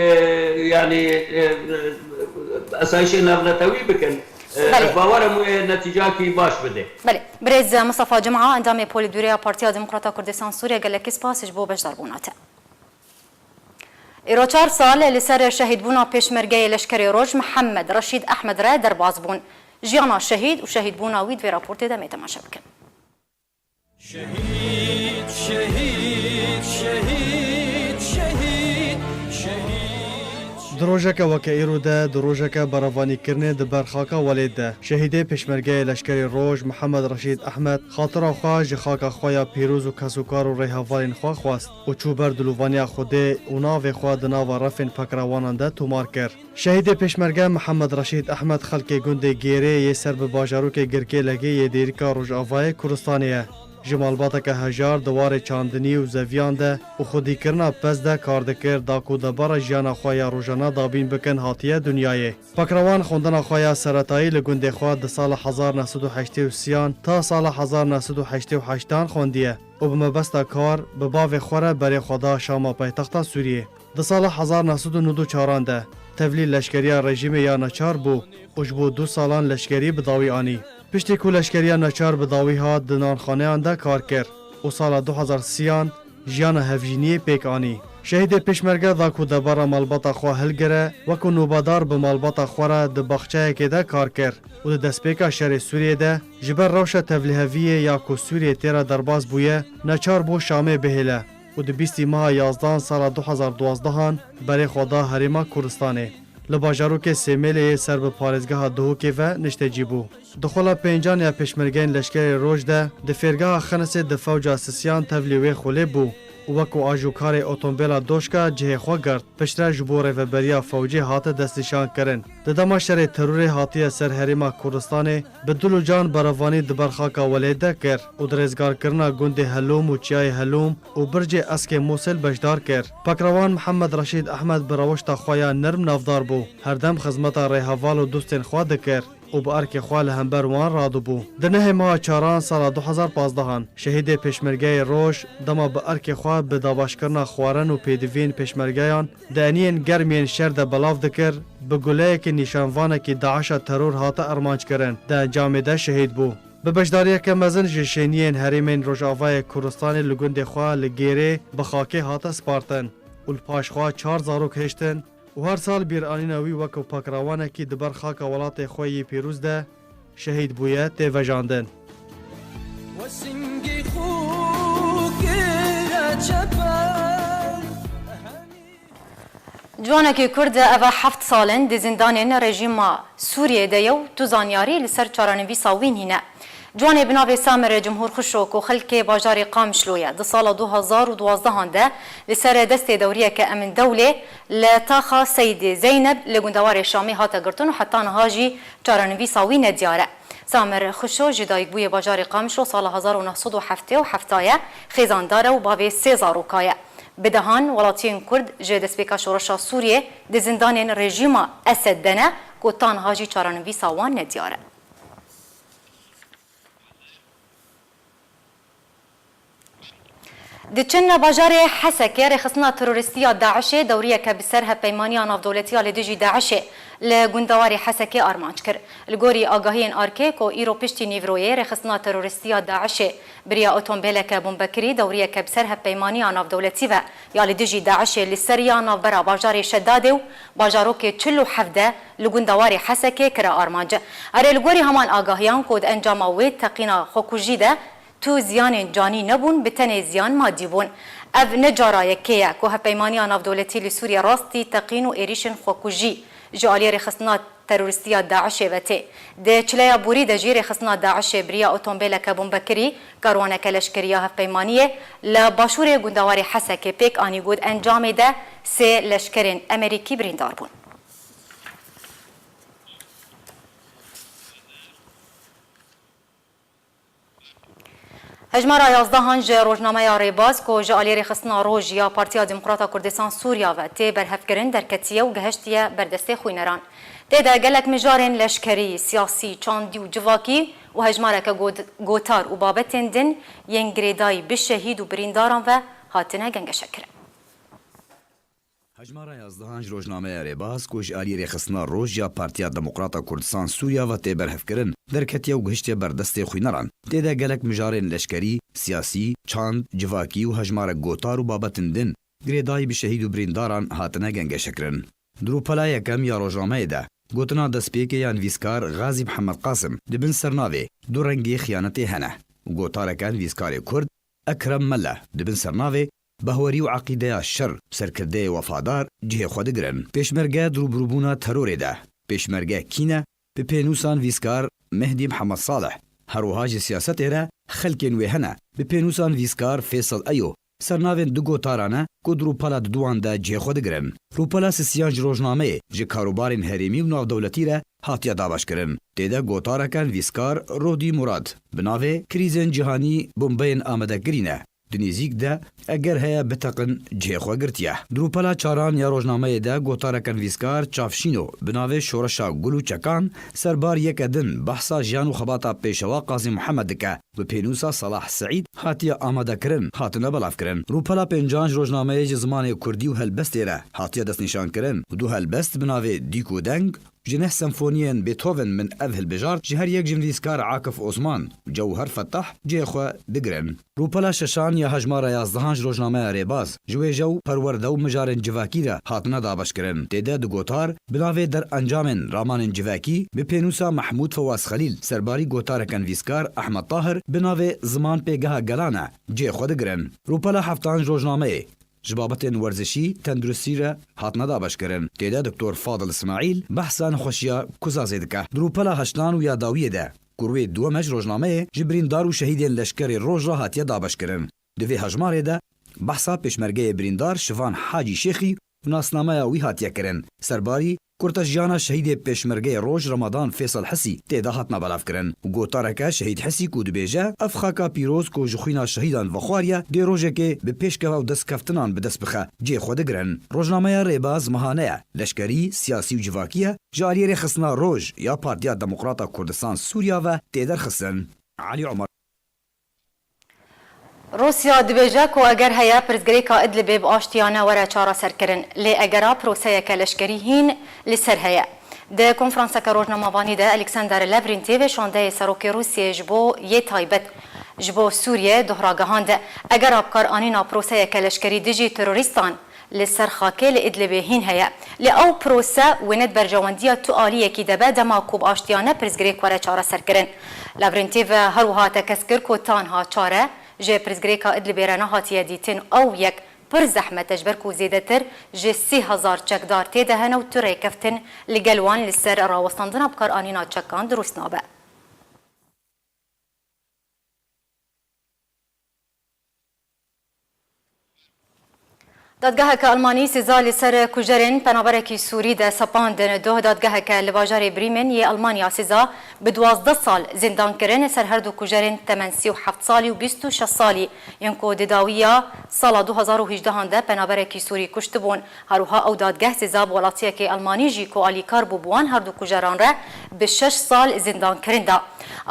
yanî, e, e, esayîşê navnetewî bikin. E, Belê. Ez bawer im wê netîcakî baş bide. Belê. Birêz Mistefa Cuma, endamê Polîtbûroya Partiya Demokrata Kurdistan Sûriye, gelekî spas ji bo beşdarbûna te. Îro çar sal li ser şehîdbûna pêşmergeyê Leşkerê Roj Mihemed Reşîd Ehmed re derbas bûn. Jiyana şehîd û şehîdbûna wî di vê raportê de em ê temaşe bikin. Şehîd, şehîd, şehîd, şehîd, şehîd. Di rojeke weke îro de, di rojeke berevanîkirinê di ber xaka welêt de, şehîdê pêşmergeyê Leşkerê Roj, Mihemed Reşîd Ehmed, xatira xwe ji xaka xwe ya pîroz û kesokar û rêhevalên xwe xwest û çû ber dilovaniya Xwedê û navê xwe di nava refên pekrawanan de tomar kir. Şehîdê pêşmerge Mihemed Reşîd Ehmed xelkê gundê Gêrê yê ser bi bajarokê Girkêlegê yê Dêrika Rojavayê Kurdistanê ye. Ji malbateke hejar di warê çandinî û zeviyan de û xwedîkirina pez de kar dikir, da ku debara jiyana xwe ya rojana dabîn bikin hatiye dinyayê. Pekrawan xwendina xwe ya seretayî li gundê xwe di sala hezar neh sed û heştê û sêyan ta sala hezar neh sed û heştê û heştan xwendiye û bi mebesta kar bi bavê xwe re berê xwe da Şama paytexta Sûriyê. Di sala hezar neh sed û nod û çaran de tevlî leşkeriya rejîmê ya neçar bû û ji bo du salan leşkerî bi dawî anî. Piştî ku leşkeriya neçar bi dawî hat, di nanxaneyan de kar kir û sala du hezar sêyan jiyana hevjîniyê pêk anî. Şehîdê pêşmerge da ku debara malbata xwe hilgire, wekû nobadar bi malbata xwe re di baxçeyekê de kar kir û di destpêka şerê Sûriyê de ji ber rewşa tevliheviyê ya ku Sûriyê tê re derbas bûye, neçar bû Şamê bihêle û di bîstî meha yazdan sala du hezar duwazdehan berê xwe da Herêma Kurdistanê. Li bajarokê Sêmêlê yê ser bi parêzgeha Duhokê ve niştecî bû. Di xwela pêncan ya pêşmergeyên Leşkerê Roj de di fêrgeha Xenisê di fewca sisiyan tevlî wê xwelê bû û wekû ajokarê otombêla doşka cihê xwe girt. Piştre ji bo rêveberiya fewcê hate destnîşankirin. Di dema şerê terorê hatiye ser Herêma Kurdistanê, bi dil û can berevanî di ber xaka welêt de kir û di rêzgarkirina gundê Helûm û çiyayê Helûm û bircê eskê Mûsil beşdar kir. Pekrawan Mihemed Reşîd Ehmed bi rewişta xwe ya nerm navdar bû. Herdem xizmeta rêheval û dostên xwe dikir û bi erkê xwe li hember wan radibû. Di nehê meha çaran sala du hezar pazdehan, şehîdê pêşmergeyê Roj dema bi erkê xwe bi dabaşkirina xwarin û pêdiviyên pêşmergeyan di eniyên germ yên şer de belav dikir, bi guleyekî nîşanvanekî DAIŞa teror hate armanckirin, di encamê de şehîd bû. Bi beşdariyeke mezin ji şêniyên herêmên Rojavayê Kurdistanê li gundê xwe li Gêrê bi xakê hate spartin û li paş xwe çar zarok hiştin û her sal bîranîna wî wekû pakrawanekî di ber xaka welatê xwe yê pîroz de şehîd bûye tê vejandin. We singê xwe kire çeper. Ciwanekî Kurd, ev e heft sal in di zîndanên rejîma Sûriyê de ye û tu zanyarî li ser çarenivîsa wî nîne. Ciwanê bi navê Samir Cumhur Xuşo ku xelkê bajarê Qamişlo ye, di sala du hazar û duwazdehan de li ser destê dewriyeke Emin Dewlê li taxa Seydê Zeyneb li gundewarê Şamê hate girtin û heta niha jî çarenivîsa wî nediyar e. Samir Xuşo ji dayikbûyê bajarê Qamişlo sala hezar û neh sed û heftê û heft ye, xêzandar e û bavê sê zaroka ye. Bi dehan welatiyên Kurd ji destpêka şoreşa Sûriyê di zindanên rejîma Esed de ne ku ta niha jî çarenivîsa wan nediyar e. Diçin bajarê Hesekê, rêxistina terorîstî ya DAIŞê dewriyeke bi ser hevpeymaniya navdewletî ya li dijî DAIŞê li gundewarê Hesekê armanc kir. Li gorî agahiyên arkê ku îro piştî nîvroyê rêxistina terorîstî ya DAIŞê bi riya otombêleke bombekirî dewriyeke bi ser hevpeymaniya navdewletî ve ya li dijî DAIŞê li ser ya navbera bajarê Şedadê û bajarokê çil û heft de li gundewarê Hesekê kire armanc. Erê, li gorî heman agahiyan ku di encama wê teqîna xwekujî de tu ziyanên canî nebûn, bi tenê ziyan madî bûn. Ev ne cara yekê ye ku hevpeymaniya navdewletî li Sûriye rastî teqîn û êrîşên xwekujî ji aliyê rêxistina terorîstî ya DAIŞê ve tê. Di çileya borî de jî rêxistina DAIŞê bi riya otombêleke bombekirî karwaneke leşkerî ya hevpeymaniyê li başûrê gundewarê Hesekê pêk anî ku di encamê de sê leşkerên Emerîkî birîndar bûn. Hejmara yazdehan ji rojnameya Rêbaz ku ji aliyê Rêxistina Roj ya Partiya Demokrata Kurdistan Sûriya ve tê berhevkirin derketiye û gehiştiye ber destê xwîneran. Tê de gelek mijarên leşkerî, siyasî, çandî û civakî û hejmareke got-, gotar û babetên din yên girêdayî bi şehîd û birîndaran ve hatine gengeşekirin. Hejmara yazdehan ji rojnameya Rêbaz ku ji aliyê Rêxistina Roj ya Partiya Demokrata Kurdistan Sûriya ve tê berhevkirin, derketiye û gihiştiye ber destê xwîneran. Tê de gelek mijarên leşkerî, siyasî, çand, civakî û hejmarek gotar û babetên din girêdayî bi şehîd û birîndaran hatine gengeşekirin. Di rûpela yekem ya rojnameyê de, gotina destpêkê ya nivîskar Gazî Mihemed Qasim di bin sernavê Du rengê xiyanetê hene û gotareke nivîskarê Kurd Ekrem Mele di bin sernavê Behwerî û eqîdeya şer û serkirdeyê wefadar cihê xwe digirin. Pêşmerge di rûbirûbûna terorê de pêşmerge kî ne? Bi pênûsa nivîskar Mehdî Mihemed Salih, her wiha ji siyasetê re Xelkên wê hene, bi pênûsa nivîskar Fêsal Eyo, sernavên du gotaran e ku di rûpela diduwan de cihê xwe digirin. Rûpela sisiyan ji rojnameyê ji karûbarên herêmî û navdewletî re hatiye dabeşkirin. Tê de gotareke nivîskar Rodî Murad bi navê Krîzên cîhanî bombeyên amadekirî ne. Di nêzîk de eger heye biteqin cihê xwe girtiye. Di rûpela çaran ya rojnameyê de gotareke nivîskar Çavşîno bi navê Şoreşa Gul û Çekan serbar yeke din behsa jiyan û xebata Pêşewa Qazî Mihemed dike. Bi pênûsa Salah Seîd hatiye amadekirin, hatine belavkirin. Rûpela pêncan ji rojnameyê ji zimanê kurdî û helbestê re hatiye destnîşankirin û du helbest bi navê Dîk û Deng, ji neh senfoniyên Beethoven min ev hilbijart, ji her yek ji nivîskar Akif Osman û Cewher Fetah cihê xwe digirin. Rûpela şeşan ya hejmara yazdehan ji rojnameya Rêbaz, ji wêje û perwerde û mijarên civakî re hatine dabeşkirin. Tê de du gotar bi navê Derencamên ramanên civakî bi pênûsa Mehmûd Fewaz Xelîl serbarî gotareke nivîskar Ehmed Tahir bi navê Ziman pêgeha gelan e cihê xwe digirin. Rûpela heftan ji rojnameyê ji babetên werzişî, tenduristî re hatine dabeşkirin. Tê de Doktor Fadil Îsmaîl behsa nexweşiya Kuzazê dike. Di rûpela heştan û ya dawiyê de, ku rûyê duwem e ji rojnameyê, ji birîndar û şehîdên leşkerê Roj re hatiye dabeşkirin. Di vê hejmarê de behsa pêşmergeyê birîndar Şivan Hacî Şêxî û nasnameya wî hatiye kirin. Serbarî kurtejiyana şehîdê pêşmergeyê Roj Remadan Fêsal Hisî tê de hatina belavkirin û gotareke Şehîd Hisî ku dibêje, ev xaka pîroz ku ji xwîna şehîdan vexwariye, dê rojekê bi pêşkeva û destkeftinan bi dest bixe, cihê xwe digirin. Rojnameya Rêbaz mehane ye, leşkerî, siyasî û civakî ye, ji aliyê Rêxistina Roj ya Partiya Demokrata Kurdistan Sûriya ve tê derxistin. Elî Omer. Rûsya dibêje ku eger heye pirsgirêka Idlibê bi aştiyane were çareserkirin, lê egera proseyeke leşkerî hîn li ser heye. Di konferanseke rojnamevanî de Alexander Lavrentiev, şandeyê serokê Rûsiyê ji bo yê taybet ji bo Sûriyê doh ragihand, egera bikaranîna proseyeke leşkerî dijî terorîstan li ser xakê li Idlibê hîn heye. Lê ew prose wê ne di berjewendiya tu aliyekî de be dema ku bi aştiyane pirsgirêk were çareserkirin. Lavrentiev her wiha tekez kir ku tanha çare ji pirsgirêka Idlibê re nehatiye dîtin, ew yek pir zehmet e, ji ber ku zêdetir ji sî hezar çekdar tê de hene û tu rêkeftin li gel wan li ser rawestandina bikaranîna çekan dirust nabe. Dadgeheke Almanî siza li ser kujerên penaberekî Sûrî de sepandin. Doh dadgeheke li bajarê Brîmen yê Almanya siza bi duwazdeh sal zindankirin ser her du kujerên temen sî û heft salî û bîst û şeş salî yên ku di dawiya sala du hezar û hejdehan de penaberekî Sûrî kuştibûn. Her wiha ew dadgeh siza bi welatiyekê Almanî jî ku alîkar bû bi wan her du kujeran re bi şeş sal zindankirin da.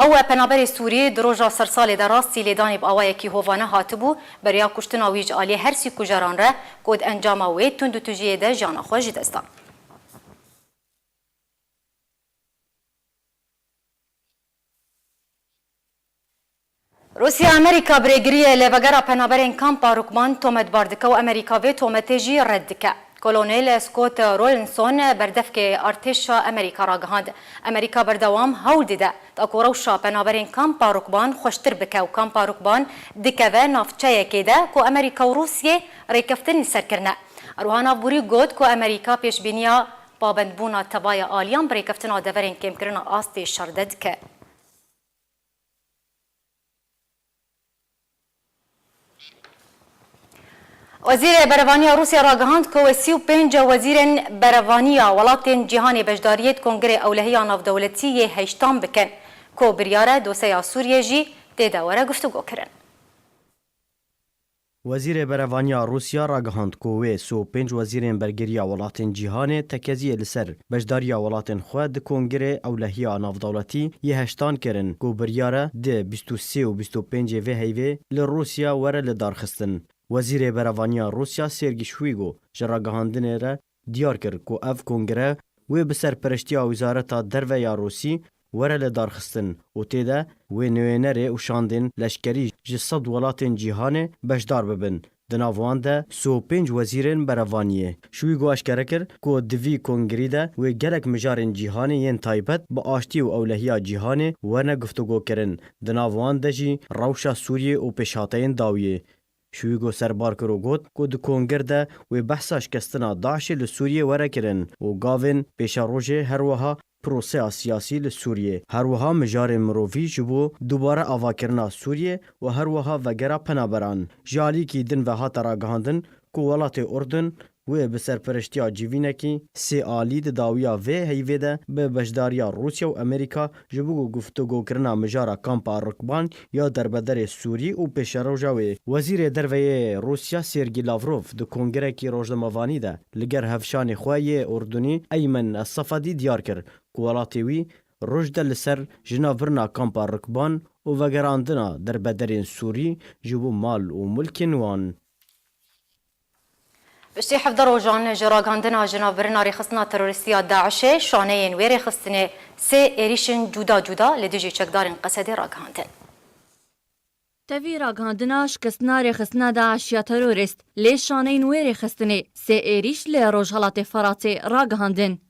Ew penaberê Sûrî di roja sersalê de rastî lêdanê bi awayekî hovane hatibû, beriya kuştina wî ji alî her sî kujeran re ku di encama wê tundûtûjiyê de jiyana xwe ji dest da. Rûsya Amerîka bi rêgiriyê li vegera penaberên kampa Rukban tometbar dike û Amerîka vê tometê jî red dike. Kolonel Scott Rawlinson berdevkê artêşa Amerîka ragihand. Amerîka berdewam hewl dide da ku rewşa penaberên kampa Rukban xweştir bike û kampa Rukban dikeve navçeyekê de ku Amerîka û Rûsiyê rêkeftin li ser kirine. Her wiha navborî got ku Amerîka pêşbîniya pabendbûna tevaya aliyan bi rêkeftina deverên kêmkirina astê şer de dike. Wezîrê Berevaniya Rûsya ragihand ku wê sî û pênc wezîrên berevaniya welatên cîhanê beşdariyê di Kongrê Ewlehiya Navdewletî yê heştan bikin, ku biryar e doseya Sûriyê jî tê de were guftûgokirin. Wezîrê Berevaniya Rûsya ragihand ku wê sî û pênc wezîrên bergiriya welatên cîhanê tekeziyê li ser beşdariya welatên xwe di Kongrê Ewlehiya Navdewletî yê heştan kirin ku biryar e di bîst û sê û bîst û pêncê vê heyvê li Rûsya were lidarxistin. Wezîrê Berevaniya Rûsya Sergî Şwîgo ji ragihandinê re diyar kir ku ev kongre wê bi serpereştiya Wizareta Derve ya Rûsî were lidarxistin û tê de wê nûnerê û şandên leşkerî ji sed welatên cîhanê beşdar bibin. Di nav wan de sî û pênc wezîrên berevaniyê. Şwîgo eşkere kir ku di vî kongrî de wê gelek mijarên cîhanê yên taybet bi aştî û ewlehiya cîhanê werne guftûgokirin. Di nav wan de jî rewşa Sûriyê û pêşhateyên dawiyê. Şwîgo serbar kir û got ku di kongir de wê behsa şikestina DAIŞê li Sûriyê were kirin û gavên pêşerojê her wiha proseya siyasî li Sûriyê, her wiha mijarên mirovî ji bo dubare avakirina Sûriyê û her wiha vegera penaberan. Ji alîkî din ve hate ragihandin ku welatê Urdun wê bi serpereştiya civînekî sê alî di dawiya vê heyvê de bi beşdariya Rûsya û Amerîka ji bo guftûgokirina mijara kampa Rukban ya derbederê Sûrî û pêşeroja wê. Wezîrê Derve yê Rûsya Sergî Lavrov di kongirekî rojnamevanî de li ger hevşanê xwe yê Urdunî Eymen Es-Sefadî diyar kir ku welatê wî roj de li ser jinavbirina kampa Rukban û vegerandina derbederên Sûrî ji bo mal û milkên wan. Piştî hevdeh rojan ji ragihandina jinavbirina rêxistina terorîstî ya DAIŞê, şaneyên wê rêxistinê sê êrîşên cuda cuda li dijî çekdarên Qesedê ragihandin. Tevî ragihandina şikestina rêxistina DAIŞ ya terorîst, lê şaneyên wê rêxistinê sê êrîş li Rojhelatê Feratê ragihandin.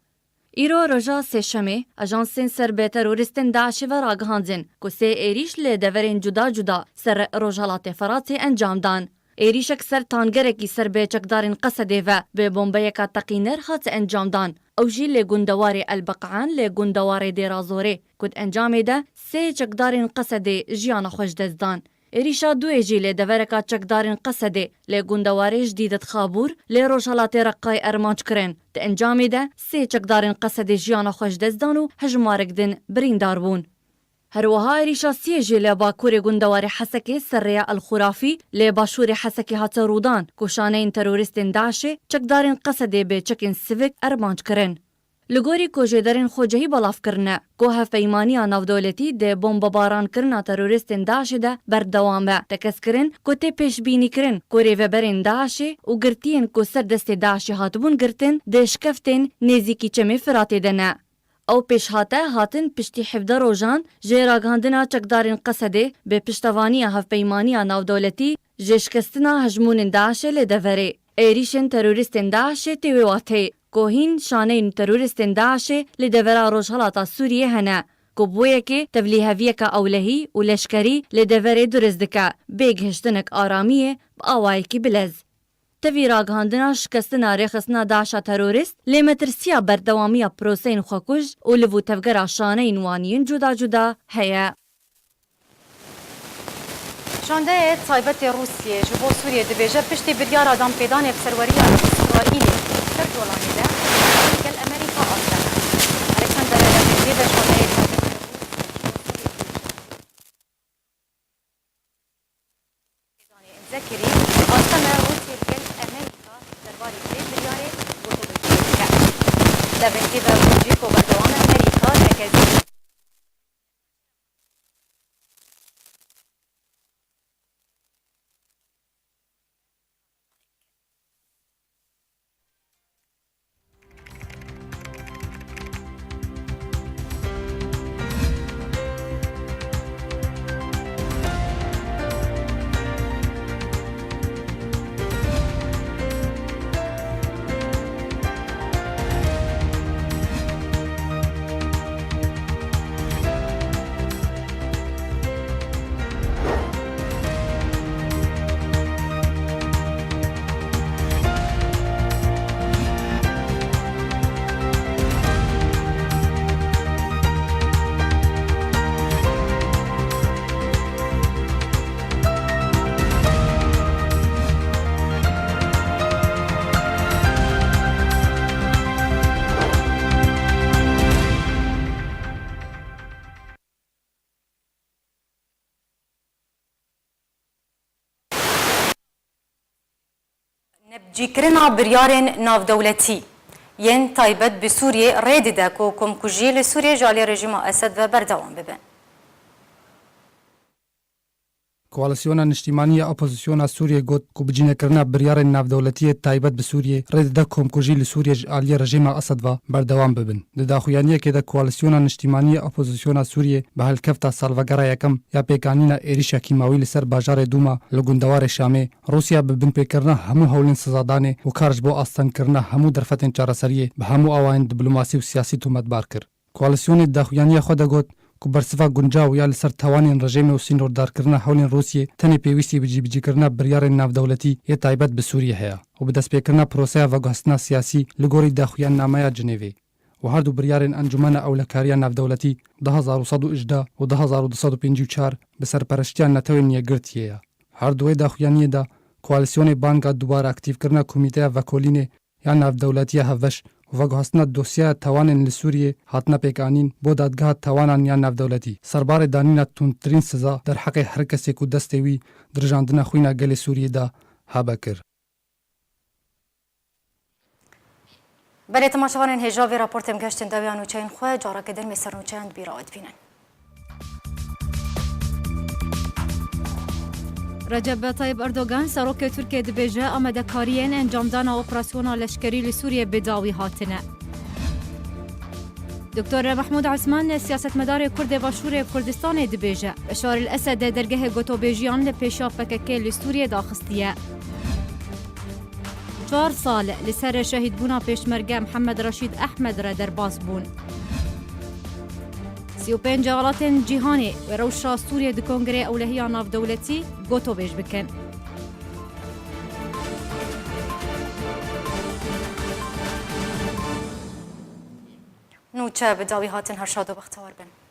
Îro roja Sêşemê, ajansên ser bi terorîstên DAIŞê ve ragihandin ku sê êrîş li deverên cuda cuda ser Rojhelatê Feratê encam dan. Êrîşek ser tangerekî ser bi çekdarên Qesedê ve bi bombeyeka teqîner hat encam dan. Ew jî li gundewarê El Beqan li gundewarê Dêra Zorê, ku di encamê de sê çekdarên Qesedê jiyana xwe ji dest dan. Êrîşa duyê jî li devereka çekdarên Qesedê li gundewarê Jidîdet Xabûr li rojhelatê Reqayê armanc kirin. Di encamê de sê çekdarên Qesedê jiyana xwe ji dest dan û hejmarek din birîndar bûn. Her wiha êrîşa siyê jî li bakurê gundewarê Hesekê ser rêya El Xurafî li başûrê Hesekê hate rûdan, ku şaneyên terorîstên DAIŞê çekdarên Qesedê bi çekên sivik armanc kirin. Li gorî ku jêderên xwecihî belav kirine ku hevpeymaniya navdewletî di bombebaran kirina terorîstên DAIŞê de berdewam e. Tekez kirin ku tê pêşbînîkirin ku rêveberên DAIŞê û girtiyên ku ser destê DAIŞê hatibûn girtin di şikeftên nêzîkî Çemê Firatê de ne. Ew pêşhate hatin piştî hevdeh rojan ji ragihandina çekdarên Qesedê bi piştevaniya hevpeymaniya navdewletî ji şikestina hejmûnên DAIŞê li deverê. Êrîşên terorîstên DAIŞê tê wê wateyê ku hîn şaneyên terorîstên DAIŞê li devera rojhelata Sûriyê hene, ku bo yekê tevlîheviyeke ewlehî û leşkerî li deverê durist dike, bê gihiştinek aramiyê bi awayekî bilez. Tevî ragihandina şikestina rêxistina DAIŞa terorîst, lê metirsiya berdewamiya proseyên xwekuj û liv û tevgera şaneyên wan yên cuda cuda heye. Şandeyê taybet ê Rûsiyê ji bo Sûriyê dibêje, piştî biryara danpêdanê bi serweriya Îsraîlê di Kurdolanê de gel Amerîka asteme. Alexander Leventî ve şandeyê taybet ê Rûsiyê ji bo Sûriyê dibêje. Danê Zekirî, asteme Rûsiyê digel Amerîka derbarê vê biryarê gotûbêjiyê dike. Leventî ve gotî ku berdewam e Amerîka tekezî Nebcîkirina biryarên navdewletî yên taybet bi Sûriyê rê dide ku komkujî li Sûriyê ji aliyê rejîma Esed ve berdewam bibin. Koalîsyona Niştîmanî ya Opozisyona Sûriyê got ku bicînekirina biryarên navdewletî yê taybet bi Sûriyê rê dide komkujî li Sûriyê ji aliyê rejîma Esed ve berdewam bibin. Di daxuyaniyekê de Koalîsyona Niştîmanî ya Opozisyona Sûriyê bi helkefta salvegera yekem ya pêkanîna êrîşa kîmawî li ser bajarê Dûma li gundewarê Şamê, Rûsya bi binpêkirina hemû hewlên sizadanê û kar ji bo astengkirina hemû derfetên çareseriyê bi hemû awayên diplomasî û siyasî tometbar kir. Koalîsyonê di daxuyaniya xwe de got ku bersiva guncaw ya li ser tawanên rejîmê û sînordarkirina hewlên Rûsiyê tenê pêwîstî bi cîbicîkirina biryarên navdewletî yê taybet bi Sûriyê heye û bi destpêkirina proseya veguhestina siyasî li gorî daxuyannameya Cinêvê û her du biryarên Encûmena Ewlekariya Navdewletî du hezar û sed û hejdeh û du hezar û du sed û pêncî û çar bi serpereştiya Netewên Yekgirtiyê ye. Her du wê daxuyaniyê de koalîsyonê banga dubare aktîfkirina Komîteya Vekolînê ya Navdewletî ya Hevbeş û veguhestina dosyeya tawanên li Sûriyê hatine pêkanîn bo Dadgeha Tawanan ya Navdewletî serbarê danîna tundtirîn siza derheqê her kesê ku destê wî di rijandina xwîna gelê Sûriyê de hebe kir. Belê, temaşevanên hêja, vê raportê em gehiştin dewiya nûçeyên xwe, careke din em ê ser nûçeyan di bîra we dibînin. Recep Tayyip Erdogan, serokê Tirkiyê dibêje, amadekariyên encamdana operasyona leşkerî li Sûriyê bi dawî hatine. Doktor Mehmûd Esman, siyasetmedarê Kurd ê Başûrê Kurdistanê dibêje, Beşar el Esed dergehê gotobêjiyan li pêşiya P K K li Sûriyê daxistiye. Çar sal li ser şehîdbûna pêşmerge Mihemed Reşîd Ehmed re derbas bûn. Sî û pênc welatên cîhanê wê rewşa Sûriyê di Kongreyê Ewlehiya Navdewletî gotobêj bikin. Nûçe bi dawî hatin, her şad û bextewar bin.